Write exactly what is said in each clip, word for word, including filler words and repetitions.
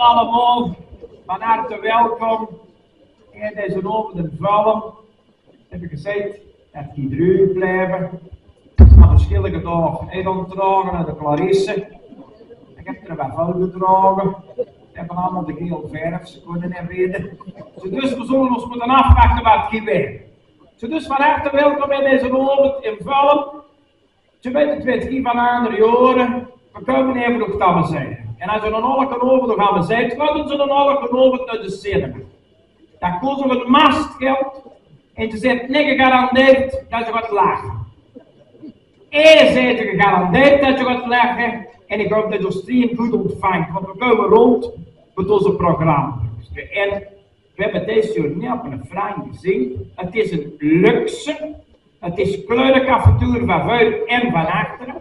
Allemaol van harte welkom in deze aovend in Vullum. Höb ich gezag det geej druueg blieve. Ich höb versjillende daog ete gedrage aan de Clarisse. Ich höb d'r waal väöl gedrage. Die höbbe allemaol de geel verf, ze kónne neet wete. Dus veer zölle ós mótte aafwachte waat geej wèt. Dus van harte welkom in deze aovend in Vullum. Ze wètte 't, wèt geej, van aander jaore, veer kómme hie veur ós te amusere. En es veer dan eder aovend nog amusere, gaon veer dan eder aovend nao de cinema. Det kos ós ein mars geld en ze zeen neet gegarandeerd det ze gaon lache. Hie zeen ze gegarandeerd det ze gaon lache en ich haop det ós die good óntvangt, want veer kómme rónd mit ós programma. En veer höbbe dit jaor neet op ein franje zeen. 't Is ein luxe. 't Is kleurekaffetuur van veur en van achter.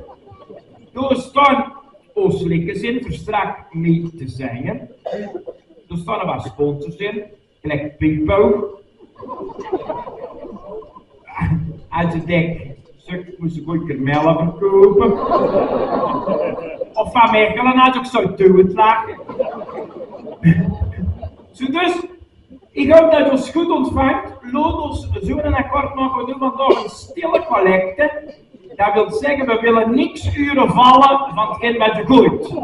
Dao staon ós likkers in, veur straks mit te zinge. Dao staon ein paar sponsors in, geliek Pipo. Haet ze dèk, zök, mós ich good karamel verkoupe. Of van Mechelen haet ze ouch zoe toe te lache. Zo dus, ich haop det geej ós good óntvangt. Laot ós zoe'n akkoord make. Veer doon vandaag ein stille collecte. Det wilt zègke, veer wille niks ure valle van 't gein waat geer gooit.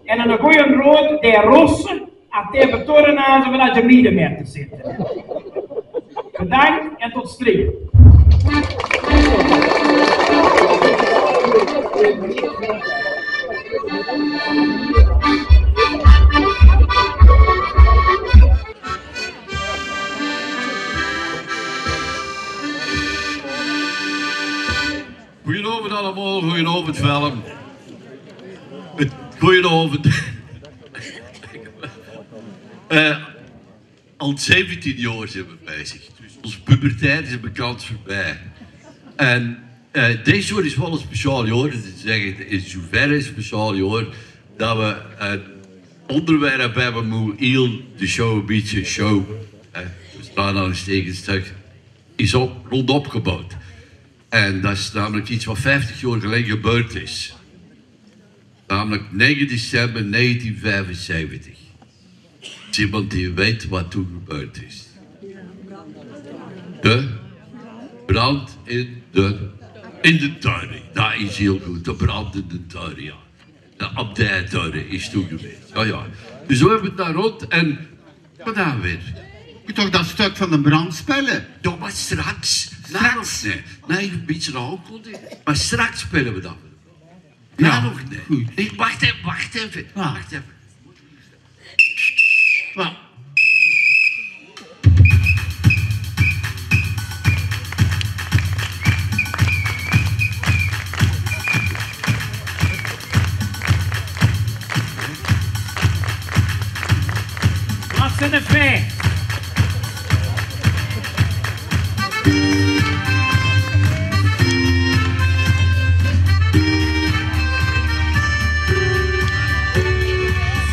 En eine gooje raod, dae rosse, es dae veur toren aan, zoe det ze miede mit te zitte. Bedank en tot straks. Goojenaovend allemaol, goojenaovend Vullum. Goojenaovend. Eh, al zeventien jaor zeen veer bezig. Dus ós puberteit is bekans veurbie. En eh, dit jaor is waal ein speciaal jaor. Det is, zègk ich, in zoeverre ein speciaal jaor det veer ein óngerwerp höbbe, wo hiel de show, ein bietje show, eh, dus daonao is 't stuk, is op, róndop geboewd. En det is namelik get waat vijftig jaor geleje gebeurd is. Namelik nege december negentien vijfenzeventig. Is emes dae weit waat toen gebeurd is? De brand in de, in de Toren. Det is hiel good. De brand in de Toren, jao. De abdijtoren is toen gewees. Jao, jao. Dus zoe höbbe veer 't dao rónd en waat dan weer? Toch det stök van de brand spille? Jao, mer straks. Straks? Nae, nae, ein bietje aankondige. Mer straks spille veer det. Jao, nog neet. Good. Nae, wach effe, wach effe. Jao. Wach effe. Jao. Wat zit er fijn?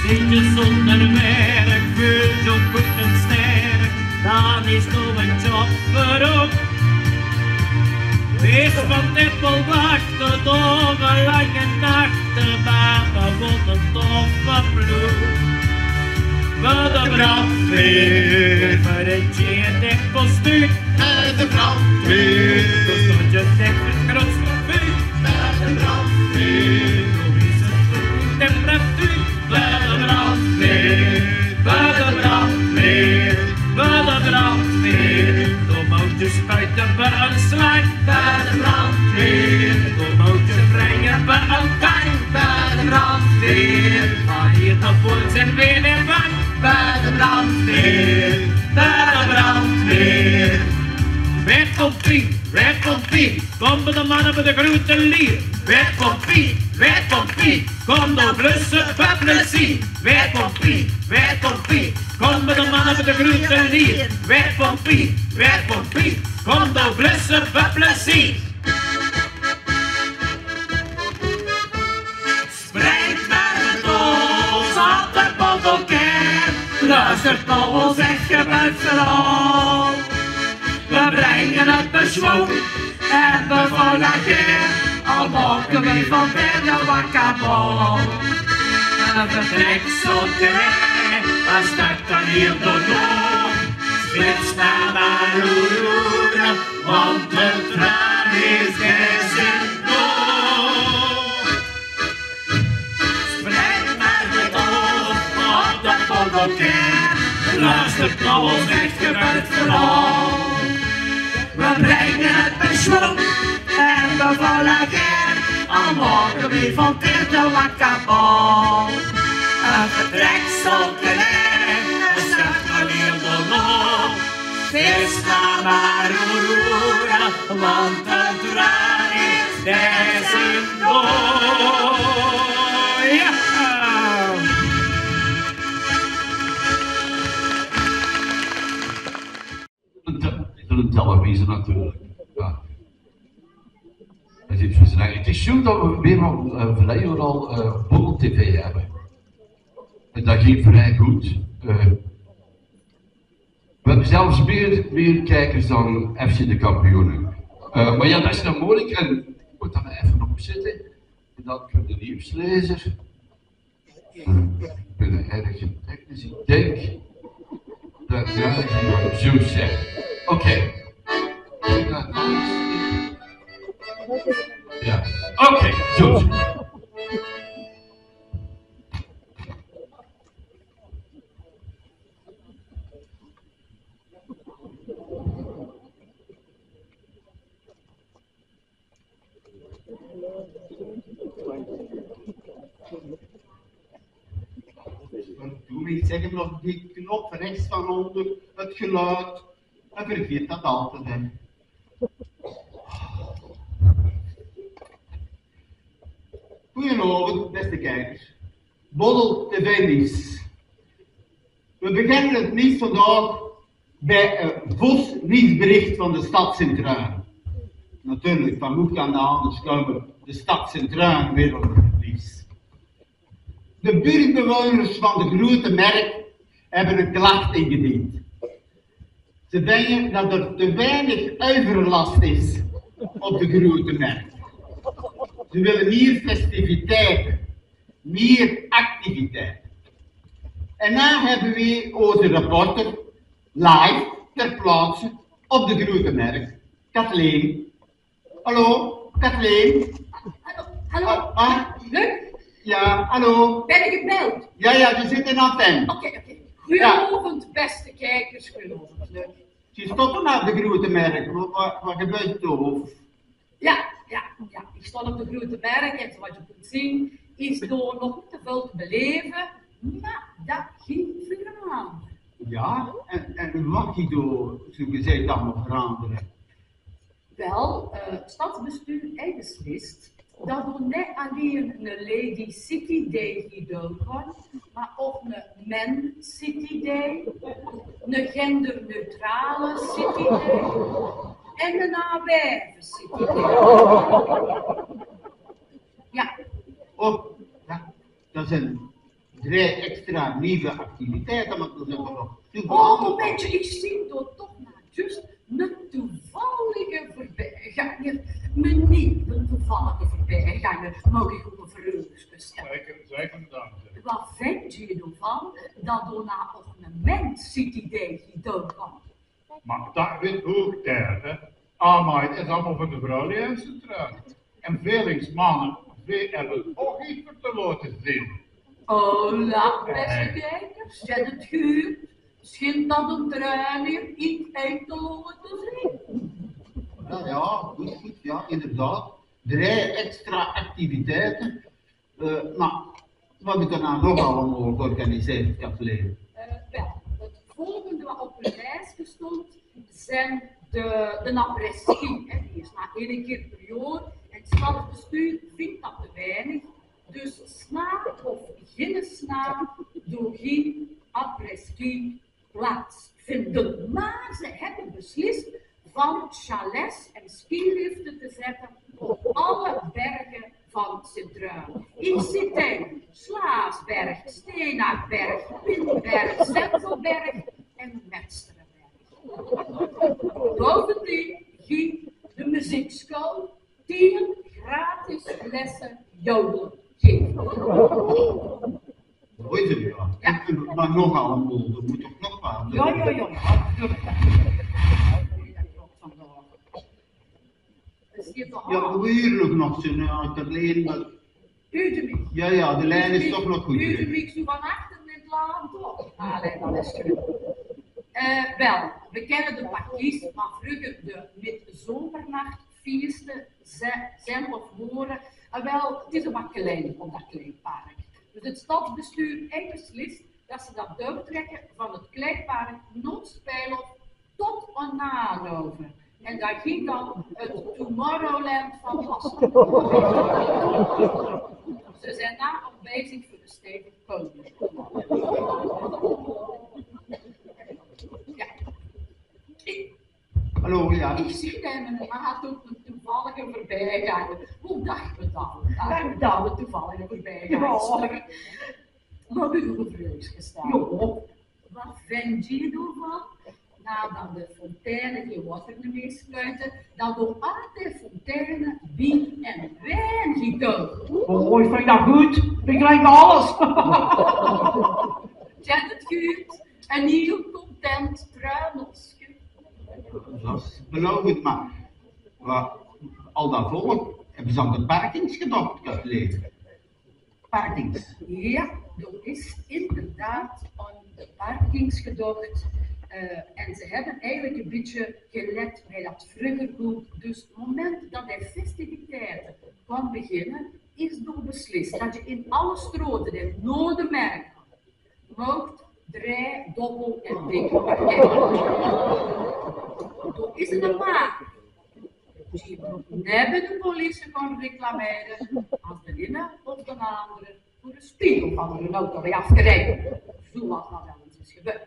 Zit je zonder werk, veult je goed en sterk, dan is nog een job voor ook. Wees van tempelwacht tot overlange nachten, maar gewoon een toffe ploeg. Veur de brandweer, veur het jeerdek kostuum. Veur de brandweer, dus tot je zegt het grootste vuur. Veur de brandweer, hoe is het goed temperatuur? Veur de brandweer, veur de brandweer, veur de brandweer. Door moutjes spuiten we een slang. Veur de brandweer, door moutjes wringen we een tang. Veur de brandweer, maar hier tot voor zijn weer in gang. Veur de brandweer, veur de brandweer. Wet op tien, wet op tien. Kom bij de mannen met de grote lier. Wet op tien, wet op tien. Kom door blussen, bij plezier. Wet op tien, wet op tien. Kom bij de mannen met de grote lier. Wet op tien, wet op tien. Kom door blussen, bij plezier. Springt met de doos op de botelker. Luistert naar ons echt gebeurt vooral. We brengen het beschwung en we volgen al maken we van verder wat kapot. Vertrek zo gelijk, als dat dan hier door nog. Spits naar Aurora, want de traan is er nog. Spreid naar de tocht, op de Pondelkern. Luistert naar ons echt gebeurd verhaal. We brengen het pensioen en we vallen gek. Al maken we van dit wat kapot. Een vertrek zonder lijn, een stad alleen door nog. Steeds naar Aurora, want de draad is duizend door. Ja! Een te-, een televisie natuurlijk. Ja. Het is verschrikkelijk. Het is goed dat we weer van, eh, verleden jaar al, eh, Bommel T V hebben. En dat ging vrij goed. Eh, we hebben zelfs meer, meer kijkers dan F C de Kampioenen. Eh, maar ja, dat is nog moeilijk. En ik moet dan even opzetten. En dan voor de nieuwslezer. Ik ben er erg in technisch. Ik denk dat, ja, ik moet zo zeggen. Oké. Ja, oké, zo. Doe, ik zeg hem nog, die knop rechts van onder het geluid. En vergeet dat altijd, hè. Goedenavond, beste kijkers. Boddel T V Nieuws. We beginnen het nieuws vandaag bij een vos nieuwsbericht van de stad Sint-Truiden. Natuurlijk, van hoe kan dat anders komen? De stad Sint-Truiden wereldwijd nieuws. De buurtbewoners van de Grote Merk hebben een klacht ingediend. Ze denken dat er te weinig overlast is op de Grote Merk. Ze willen meer festiviteiten, meer activiteiten. En daar hebben we onze reporter live ter plaatse op de Grote Merk, Kathleen. Hallo, Kathleen. Hallo, hallo. Ah, ah. Luc? Ja, hallo. Ben ik in beeld? Ja, ja, je zit in antenne. Oké, oké. Goedenavond, beste kijkers. Goedenavond, Luc. Je stond er naar de Grote Merk. Wat, wat, wat gebeurt er? Ja, ja, ja. Ik stond op de Grote Merk en zoals je kunt zien is er nog niet te veel te beleven, maar dat ging veranderen. Ja, en, en wat ging er zo gezegd allemaal veranderen? Wel, eh, 't stadsbestuur haet beslist dat d'r net allein 'ne Lady City Day hie door kan, maar ook 'ne Men City Day, 'ne genderneutrale City Day en 'ne aardbeien City Day. Ja. Oh, ja, dat zijn drie extra nieuwe activiteiten, maar er zijn er nog. Oh, momentje, ik zie door toch maar juist 'ne toevallige voorbijganger. Meneer, 'ne toevallige voorbijganger, mag ik ook een vraag stellen? Zeker, zeker, dames en heren. Wat vindt u ervan dat er nou ook 'ne Men City Day hie door kan? Maar dat wit hoog tijd, hè. Amai, het is allemaal voor de vrouw, die is het terug. En veel eens mannen, veel hebben ook iets voor te laten zien. Oh, la, beste kijkers, zet het goed. Schijnt dat een training in eind te laten zien. Ja, ja, goed, goed, ja, inderdaad. Drie extra activiteiten. Eh, maar wat hebben we daarna nog allemaal georganiseerd, Kathleen? Eh, wel, het volgende wat op het lijstje stond, zijn de, de après-ski, hè. Die is maar één keer per jaar. En het stadsbestuur vindt dat te weinig. Dus sna of geen sna, doe geen après-ski plaatsvinden. Maar ze hebben beslist van chalets en skiliften te zetten op alle bergen van Sint-Truiden. Ik citeer Slaasberg, Steenaardberg, Pinberg, Senvelberg en Metsterberg. Bovendien ging de muziekschool tien gratis lessen jodel geven. Is er, ja. Ja. En, en, maar nog allemaal, er moet toch nog wat. Ja, ja, ja, ja. Is hier toch al? Ja, hoe hier nog, nog zijn, eh, dat leen, maar Uur de Miek. Ja, ja, de lijn is toch nog goed. Uur de Miek, zo van achter in het land, toch? Allee, dat is goed. Eh, wel, we kennen de parkies, maar vroeger de midzomernachtfeesten, ze-, zijn of horen. En wel, het is een wat klein op dat klein park. Dus het stadsbestuur heeft beslist dat ze dat doortrekken van het klein park Noordspeilhof tot Onnaarhoven. En daar ging dan het Tomorrowland van Hasselt. Ze zijn daar al bezig voor de stevige koning. Ja. Ik, Hallo, ja. Ik zie hem en maar had ook een toevallige voorbijganger. Hoe dacht me dan? Daar dan een toevallige voorbijganger. Ja. Sorry. Wat heb ik op een vreugd gestaan? Ja. Wat vind je ervan? Nadat de fonteinen geen water meer spuiten, dat door al die fonteinen bier en wijn gekomen. Oh, ik vind dat goed. Ik drink alles. Zet het goed. Een heel content truimelske. Dat is beloofd, maar, maar al dat volk, hebben ze aan de parkings gedacht, Kathleen? Parkings. Ja, er is inderdaad aan de parkings gedacht. Eh, en ze hebben eigenlijk een beetje gelet bij dat vroeger ook. Dus het moment dat de festiviteiten kan beginnen, is er beslist dat je in alle straten in Noordermerk mocht drie dobbel en dik parkeren. Toen is het een paar die hebben de politie kan reclameren als de ene of de andere voor de spiegel van de auto weer af te rijden. Zoals dat wel eens is gebeurd.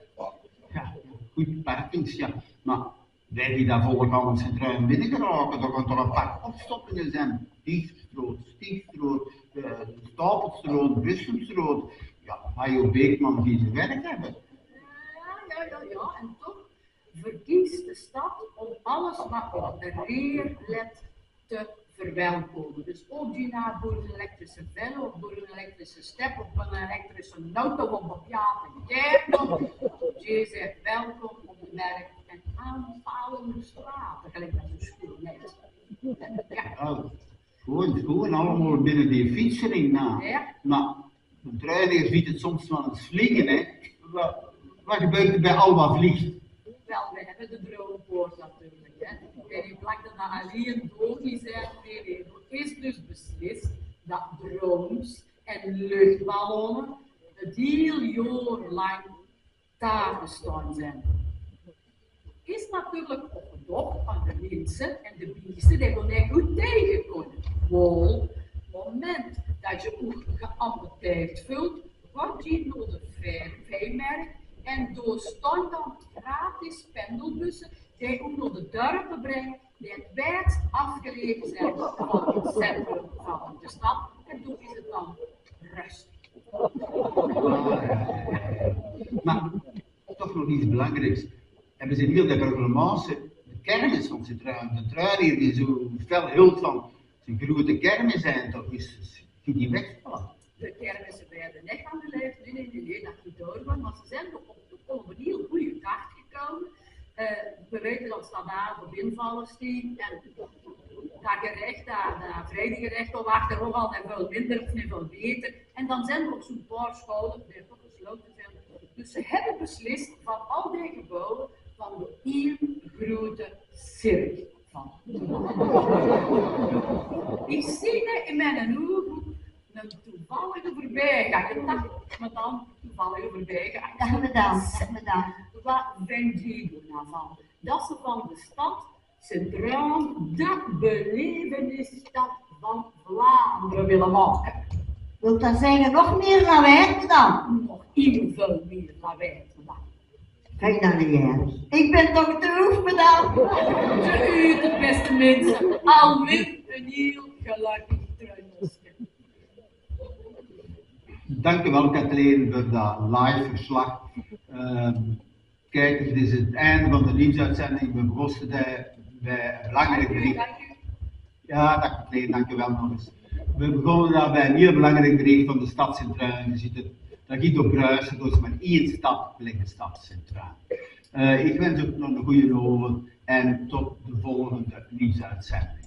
Ja, goed, parkings, ja. Maar wij die daar volk al in Sint-Truiden binnengeraken, daar gaan toch een paar opstoppingen zijn. Diefstroot, Stiefstroot, eh, Stapelstraat, Bussemstraat. Ja, Hajo Beekman die zijn werk hebben. Ja, ja, ja, ja. En toch verkiest de stad om alles wat op de reer let te verwelkomen. Dus ook die na voor een elektrische velo, voor een elektrische step of voor een elektrische auto om op ja te kijken. Je zegt welkom op de merk en aanpalende straten, gelijk dat zo schoon net. Ja. Oh. Gewoon, gewoon allemaal binnen die fietsering na. Ja. Maar de trein ziet het soms wel eens vliegen, hè. Wat, wat gebeurt er bij Alba Vliegt? Wel, we hebben de droompoort natuurlijk, hè. En in plaats dat we alleen doorgezet, nee, nee, er is dus beslist dat drones en luchtballonnen het heel jaar lang daar bestaan zijn. Is natuurlijk op de dag van de mensen en de beesten die we net goed tegen kunnen. Wol, moment dat je ook geamputeerd voelt, wordt je naar de vrijmerk en door standaard gratis pendelbussen die u naar de dorpen brengt die het wijdst afgelegen zijn van het centrum van de stad. En toen is het dan rustig. Maar toch nog iets belangrijks. Hebben ze heel de reglementen, de kermis van Sint-Truiden, de Truiden hier die zo fel hield van zijn grote kermis zijn, toch is, is die weggevallen. De kermissen werden net aan de lijf. Nee, nee, nee, nee, dat niet door, maar ze zijn op, op een heel goede kaart gekomen. Eh, we weten dat ze daar op invallen staan. En dat gerecht, dat, dat vrijdaggerecht, al wachten we al en veel minder of niet veel beter. En dan zijn er ook zo'n paar scholen die toch gesloten zijn. Dus ze hebben beslist van al die gebouwen van de één grote cirk van. Ik zie het in mijn ogen een toevallige voorbijganger. Dag, madame, toevallige voorbijganger. Dag, madame. Dag, madame. Wat vindt u daarvan? Dat ze van de stad centraal de belevenisstad van Vlaanderen willen maken. Wilt dat zeggen nog meer lawaai, madame? Nog heel veel meer lawaai, madame. Kijk naar de jaren. Ik ben toch te hoef, madame. Ze uurt het, beste mensen. Al met een heel gelukkig truimelske. Dank u wel, Kathleen, voor dat live verslag. Ehm, Kijk, het is het einde van de nieuwsuitzending. We begonnen bij, bij een belangrijk bericht. Ja, dank u. Nee, dank u wel nog eens. We begonnen daar bij een heel belangrijk bericht van de stad Sint-Truiden. Je ziet het, Dat giet op bruise, dus mit ein stap ligk de stap centraal. Eh, ich wins uch nog eine goeie aovend en tot de volgende nuujsuitzending.